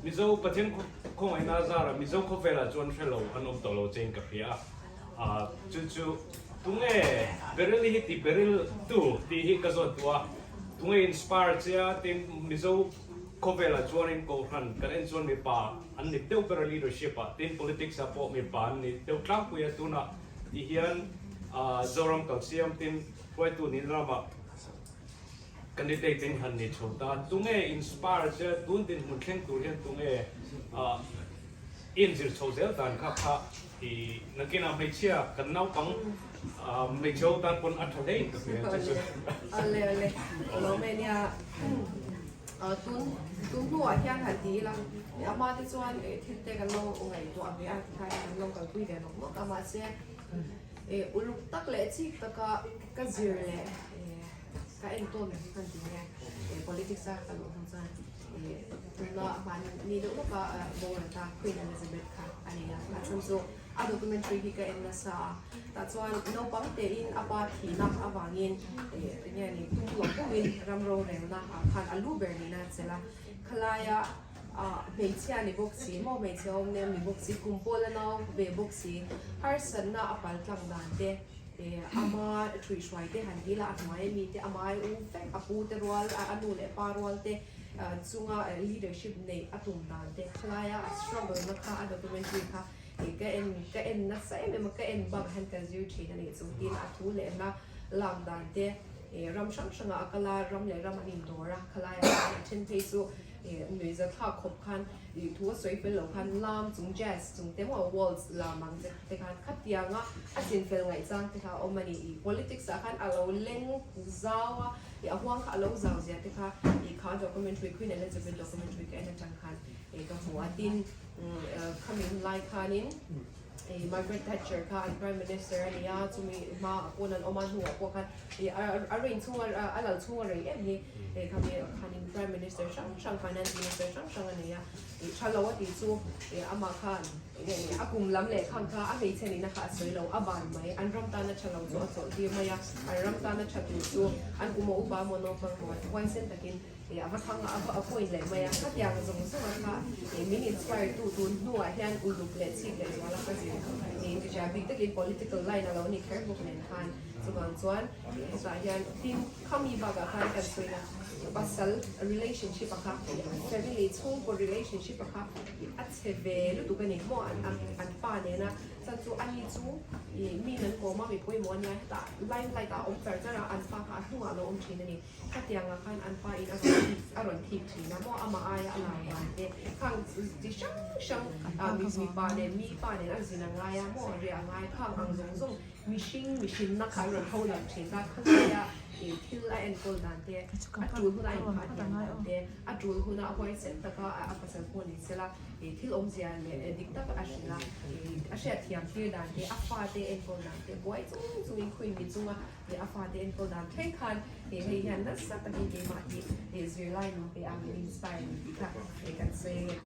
Mizo Pathian khawngaihna zara Mizo khawvelah chuan hre lo an awm tawh lo chein ka hria a, chu chu tunge Beryl hi ti Beryl tu tih hi ka zawt duh a, tunge inspire che a tin Mizo khawvelah chuanin Kohhran kan en chuan mipa an ni deuh ber a leadership ah tin politics ah pawh mipa an ni deuh tlangpui a tunah ti hian Zoram kalsiam tin hruaitu nih ramah Candidate in han ni chho ta. Tunge inspire che tun dinhmun thleng tur hian tunge inzir chho zel dan kha kha i nakinah hmeichhia kan naupang hmeichhe ho tan pawn a tha hle in ka hria che chu. Awle awle lawm e nia tun tun hnuah hian han ti ila a hma te chuan thil te kan lo ngaihtuah ve a tikhan kan lo kalpui ve nawk nawk a mahse uluk tak leh chik taka ka zir leh Ka entawn kan ti nge politics a ka luh hnu chuan tuna mahni deuh lawka boral ta Queen Elizabeth kha a ni a, a chhan chu a documentary hi ka en nasa a, tah chuan naupang tein a pa thihna avangin enge ni tum lo pawhin ram rorelna ah khan a lu ber nihna a chelh a, khalaia hmeichhia ni bawk si maw hmeichhe awm nem ni bawk si kum pawla nau ve bawk si harsatna a paltlang dan te. Ama ṭhuihhruai te han dil a, a hnuai ami te, ama ai u vek, a pu te rual, a nu leh pa rual te chunga leadership neih a tum dan te khalaia a struggle na kha a documentary kha ka en ka en nasa em em a, ka en bak hian ka zir ṭhin a nih chu tin a thu leh hla lak dan te ram hrang hrangah a kal a, ram leh ram an indawr a, khalaia khan a then phei chu nuihza thlak khawp khan thu a sawi fel lo khan lam chung jazz chung te maw waltz lam ang te khan khatianga a chinfel ngaihchang te kha a awm a ni. Ih politics ah khan a lo leng zau a, ih a huang kha a lo zau zia te kha ih kha documentary Queen Elizabeth documentary ka en atang khan ih ka hmu a. Tin khami hun lai khanin ih Margaret Thatcher kha an prime minister a ni a, chumi hma ah pawn an awm a hnuah pawh khan ih a reign chhung a a lal chhung a rei em hi ih khami khanin prime minister hrang hrang finance minister hrang hrang a nei a, ih tha lo a tih chu ih amah khan A kum lam leh khang kha a hmeichhe nihna kha a sawi lo, a ban mai. An ram tana tha lo chu a chawlh tir mai a, an ram tana tha tur chu an kum a upa maw naupang maw huaisen takin a va thang a, a va appoint leh mai a. Khatiang zawng zawng a kha min inspire tu tun hnuah hian uluk leh chhip leh zuala ka zir niin ka hria. Bik takin political line a lo ni kher bawk nen khan chuvang chuan hetah hian tin khami bakah khan kan sawina pasal relationship a kha family chhungkaw relationship a kha A chhe ve lutuk a ni maw an pa nena chuan chu ani chu ih mi nan kawm a mi pawimawh a nia hetah limelight ah a awm char char a an pa kha a hnungah a lo awm thin a ni khatiangah khan an pa in a rawn thik a rawn thik thin a maw amah aia a lar dan te khang chi hrang hrang ah mipa nen mi pa nen a zin a ngai a maw riah a ngai khang ang zawng zawng Mihring mihrinna kha an rawn tho lang thin a, khawlaia ih thil a enkawl dan te, a tul huna a inphah hniam dan te, a tul huna a huaisen taka a pasal pawh ni sela ih thil awmzia leh dik tak a hrilh a, ih a hriatthiam tir dan te, a fate enkawl dan te, buai chung chungin khuin mi chunga ih a fate enkawl dan thleng khan ih hei hian nasa takin keimah hi ih zirlai min pe a, min inspire ni tih kha ih kan sawi a nge.